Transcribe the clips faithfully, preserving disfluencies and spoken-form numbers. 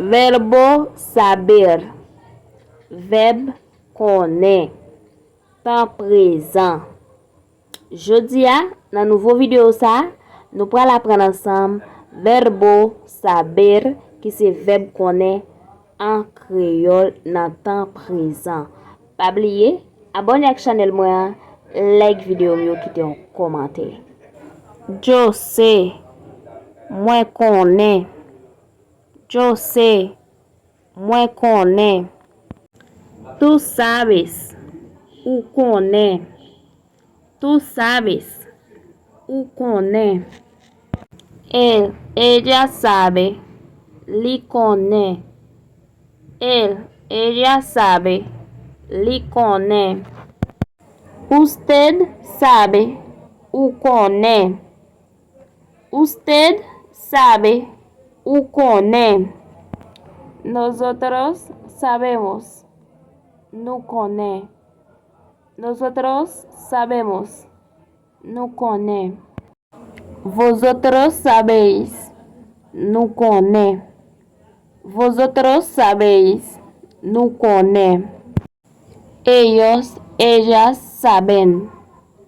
Verbo saber. Vèb konnen. Tan prezan. Jodi a, nan nouvo videyo sa a, nou pral aprann ansanm verbo saber, ki se vèb konnen an kreyòl nan tan prezan. Pa bliye, abòne ak chanèl mwen an, like videyo m yo, kite yon kòmantè. Yo sé, mwen konnen. Yo sé, mwen konnen. Tú sabes, ou konnen. Tú sabes, ou konnen. Él, ella sabe, li konnen. Él, ella sabe, li konnen. Usted sabe, ou konnen. Usted sabe, ou konnen. Nosotros sabemos, nou konnen. Nosotros sabemos, nou konnen. Vosotros sabéis, nou konnen. Vosotros sabéis, nou konnen. Ellos, ellas saben,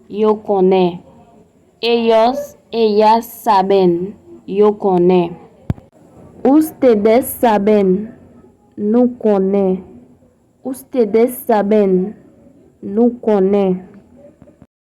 yo konnen. Ellos, ellas saben, yo konnen. Ustedes saben, nou konnen. Ustedes saben, nou konnen.